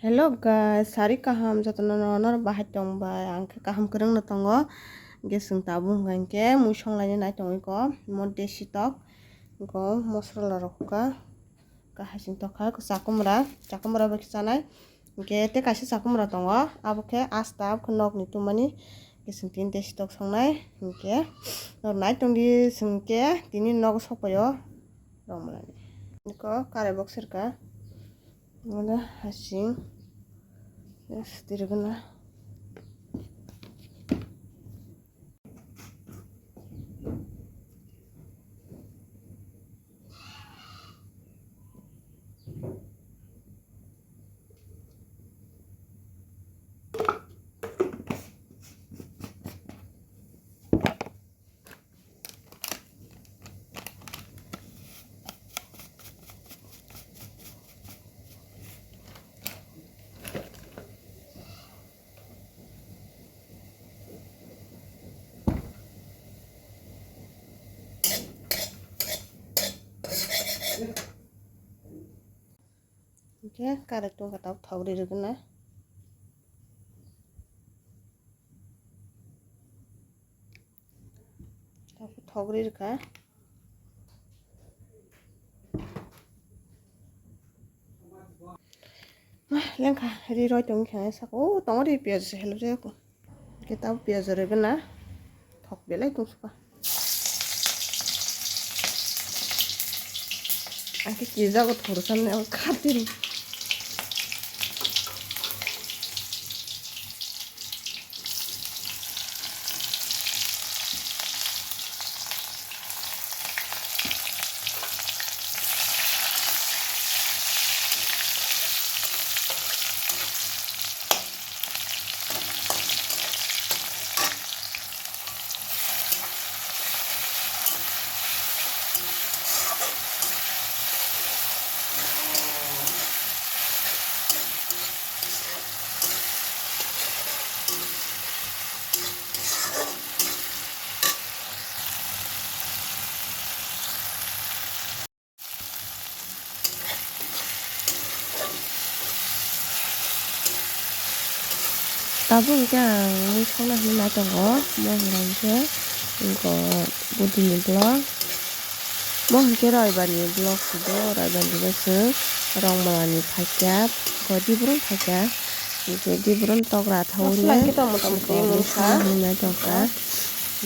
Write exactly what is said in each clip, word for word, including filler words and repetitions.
Hello guys, sari kaham jotono no, norok bahai tong bai, ang khe kaham kwrwng no tongo. Hwnkhe chwng tabuk hwnkha hwnkhe mui songlaini nai tongwi ko, mo desi tok, ko mosla rok ka, kahai sing tokha, ko chakumra, chakumra bai khe chanai. Hwnkhe tei kaisa chakumra tongo, abo khe asta, abo khe nokni tumani, hwnkhe chwng tini desi tok songnai, hwnkhe norok nai tongdi chwng khe tini nogo sokpaio rwmani. Ko karai box rwkha. Wala hasing. Yes, dirgana. Hwnkhe karai tongkha tabuk thok ri rwgwna. Tabuk thok ri rwkha. Lengkha ri roi tongkha saka o tongo ri piyaj se help jaya ko. Hwnkhe tabuk piyaj rwgwna thok belai tongsuka. Ang khe kijago thoro sanai o khatini. Tabuk hwnkhe ang mui songna hinwi nai tongo, mo hwnkha hwnkhe, eko, budini vlog. Mo hwnkhe Roibarni vlog se do, Roibarni vlog se Rongmalani phaikya, eko, Dibrum phaikya, hwnkhe Dibrum togra thawi. Mosla hwnkhe to mota moti mungkha. Hinwi nai tongkha.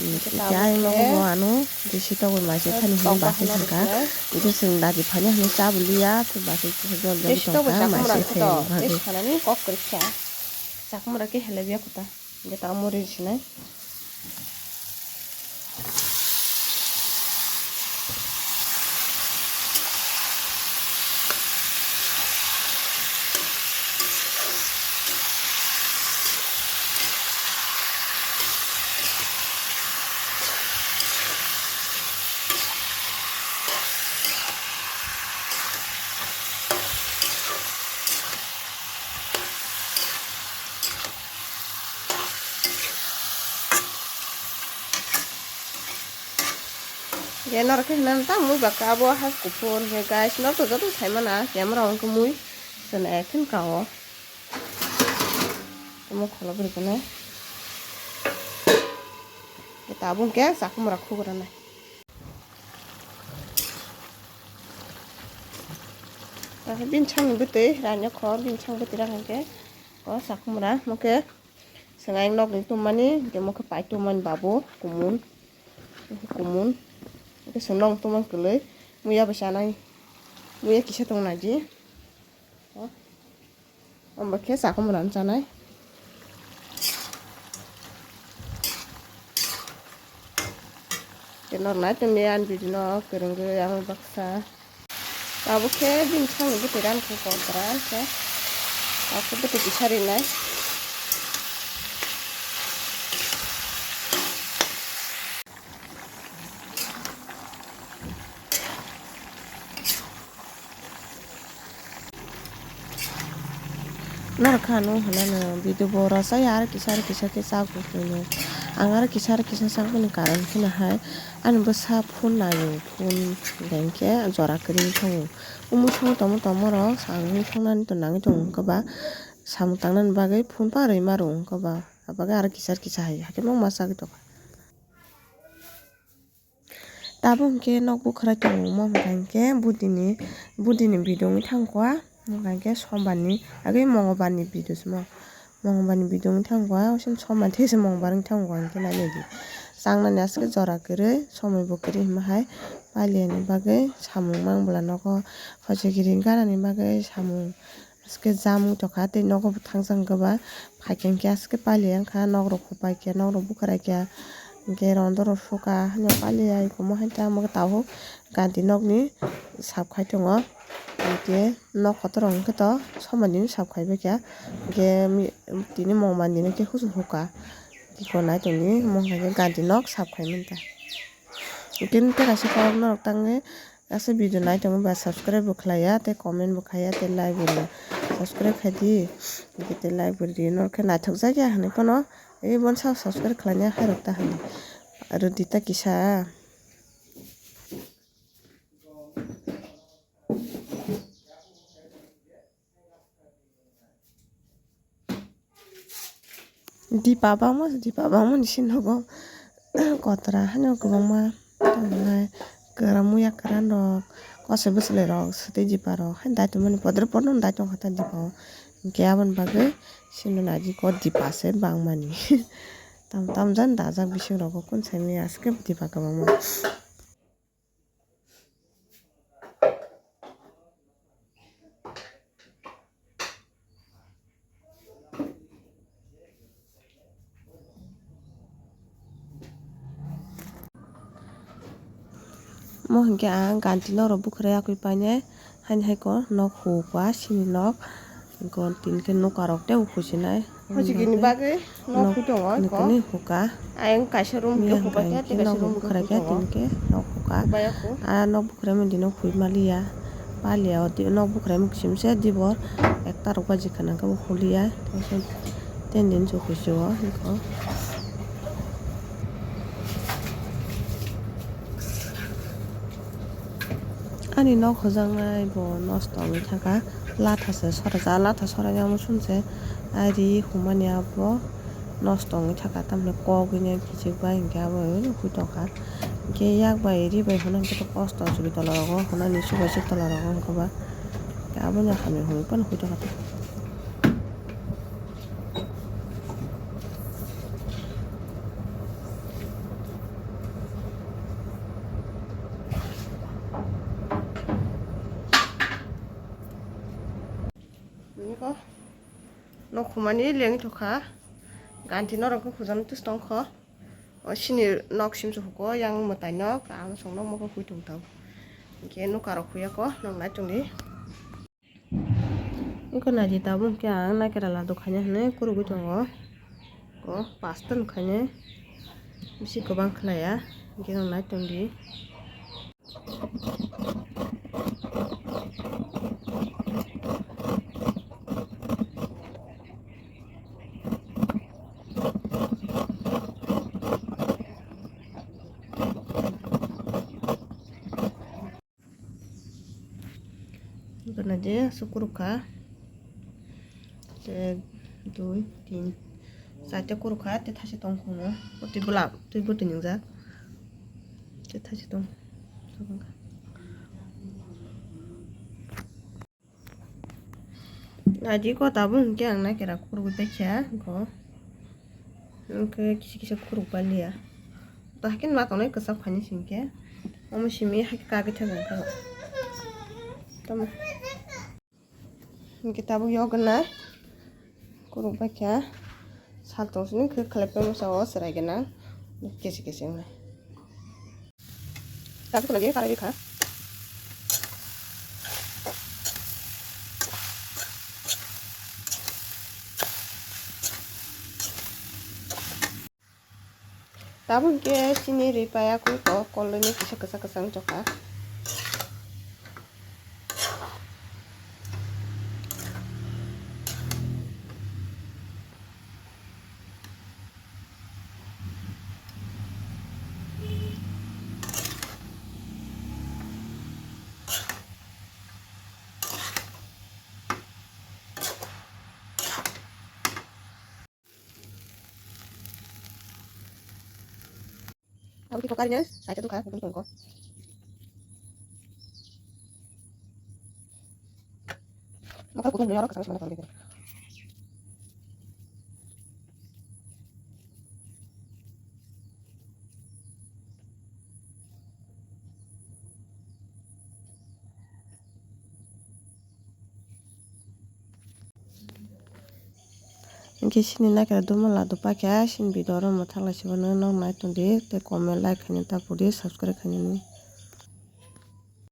Hwnkhe ayang nogo bo ano. Bisi tokbai maise thani hwnwi basai thangkha. Hwnkhe chwng dagi phani hwnwi cha bo liya, tei basai jol jagwi tongkha maise thai bagwi. Chakumra khe helebya kota. Hwnkhe tamo ri sinai. Ge norok khe hinani ta mui baka abo has kuphur hwnkhe guys norok to joto saimana camera o wngkhe mui chwna ekhin kao. Omo kholo bwrwi khe nai. Tabuk khe chakhumra khugra nai. Bini changni bwtwi rainok khor, bini chang bwtwi rang hwnkhe o chakhumra mokhe. Chwng ayang nokni tummani, hwnkhe mokhe pai tummani babu, kumun, kumun. Hwnkhe chwng nokni tummani kwlwi, muya bai chanai, muya kisa tong nai di. Omo khe chakhumra no chanai. Norok nai tongdi ani video no kwrwngwi ang baksa. Tabuk khe bini sakni bwtwi rani khe kotor khe. Tabuk khe bwtwi kisa rinai. Norok kha ano hinano video bo rw chaya, aro kisa aro kisa khe chak bo hino. Ang aro kisa aro kisa chakmani karon khe no hai ani bwsa phone naio, phone hwnkhe jora kwrwi thango. Omo song tongma tongma rok ang omo songnani to nangwi tongo hwnkhe ba. Samung tangnani bagwi phone pa rwima rw wngkha ba, abagwi aro kisa kisa hai hakhe mangma chagwi tongkha. Tabuk hwnkhe nok bwkhwrai tongo, omo hwnkha hinkhe budini, budini video wngwi thangkha, hwnkha hinkhe sombarni, agwi mongobarni video se mo, mongobarni video wngwi thangkha, sombar tei se mongobar wngwi thangkha hinkhe nainai di. Changnani aswk jora kwrwi, somoi bo kwrwi hwnba hai, pailiyani bagwi samung mang bwla nogo, hochigiri ganani bagwi samung. Aske jam wng tongkha tei nogo bo thangsa hwnkhe ba phaikha hinkhe aske pailai wngkha, nok rok hupai khe, nok rok bukhwrai khe, hinkhe rondo rok suka hwnwi pailai ya, iko mo hai ta omo khe tabuk ganti nokni sap khai tongo, hinkhe nok kotor rok hinkhe to somani sap khai bai kha, hinkhe tini mongmani hinkhe husu huka, iko nai tongdi omo hinkhe ganti nok sap khai manta. Hinkhe tei kaisa khoroknwi norok tangwi. Aswk video nai tongma ba subscribe bo khlai ya, tei comment bo khai ya, tei like bo rw ya. Subscribe khai di, tei like bo rw di. Norok khe naithok jak ya hinwi phano, ei bono sa subscribe khlaina hai rok ta hinwi. Aro di ta kisa. Dipa bangma, dipa bangma ni si nogo kotora haino kwbangma tongnai kwran muya kwran rok kosoi bwswlwi rok swtwi dipa rok haino dai tongmani podre podre no dai tongkha ta dipa o hinkhe aboni bagwi sini naidi ko dipa se bangmani tam tam jan dajak bising rogo kun saimanya aswk dipa kwbangma. Mo hinkhe ang ganti norok bukhwrai yakwi painai. Haini hai ko nok hukha sini nok. Gon tin khe nukarok tei ukhusinai. Hojikini bagwi nok hukha. Ayang kaisa room khe hukha khe tei kaisa room khe hukha. Tin khe nok hukha. A nok bukhwrai mani dino hui maliya. Paliya o nok bukhwrai mani kisim se dibor ekta rok baji khana khe bo huliya. Ten din se huisu o. Ani nok hujaknai bo nosto wngwi thangkha, latha se sorajak, latha sorajak muchung se ari humani abo nosto wngwi thangkha, tamni kok wngya kichik bai hinkhe abo hui tongkha, hinkhe yak bai ri bai hwnwi hinkhe kosto choli tola rogo hwnani chubaisi tola rogo hinkhe ba aboni hamya hwnwi phano hui tongkha. Niko nok humani lengwi tongkha, ganti norok khe hujani tus tongkho. O sini nok simsa huko yang mwtai nok ang song nok mokhe hui tong tau. Hinkhe nukarok huya ko nok nai tongdi. Wngkha naidi tabuk hinkhe ang naikhe rwla dukhaina hinwi kurugwi tongo. O pasta nukhaina bisi kwbang khlaiya hinkhe ang nai tongdi. Gana je aswk kurukha. Ek, dui, tin, charta kurukha, tei thaisa tong khungo. O twi bwla, twi bwtwi ningjak. Tei thaisa tong. Naidi ko tabuk hinkhe ang naikhe rak kurugwi paikha, hwnkhe kisa kisa khuruk paliya. To haikhe ma tongnai kwchak phaini singkhe. Omo simi haikhe kagwi thangkha. Tamo. Hinkhe tabuk yogna kuruk paikha. Sal tongsini khe khlai paimasa o chwrai gwnang. Kesi kesi wngnai. Tabuk lagi karai rikha. Tabuk hinkhe chini rwi paya kwi kok kolwi no kisa kwchak kwchak wng tongkha. Twi kokari ne, side o tongkha, kutung tongko. Mokol kutung nuyaro kasang sima tongkha. Hinkhe chini naikhe duma ladu pakya chini video oro mwthang lai sibano nok nai tongdi tei comment like khaina ta pudi subscribe khainani.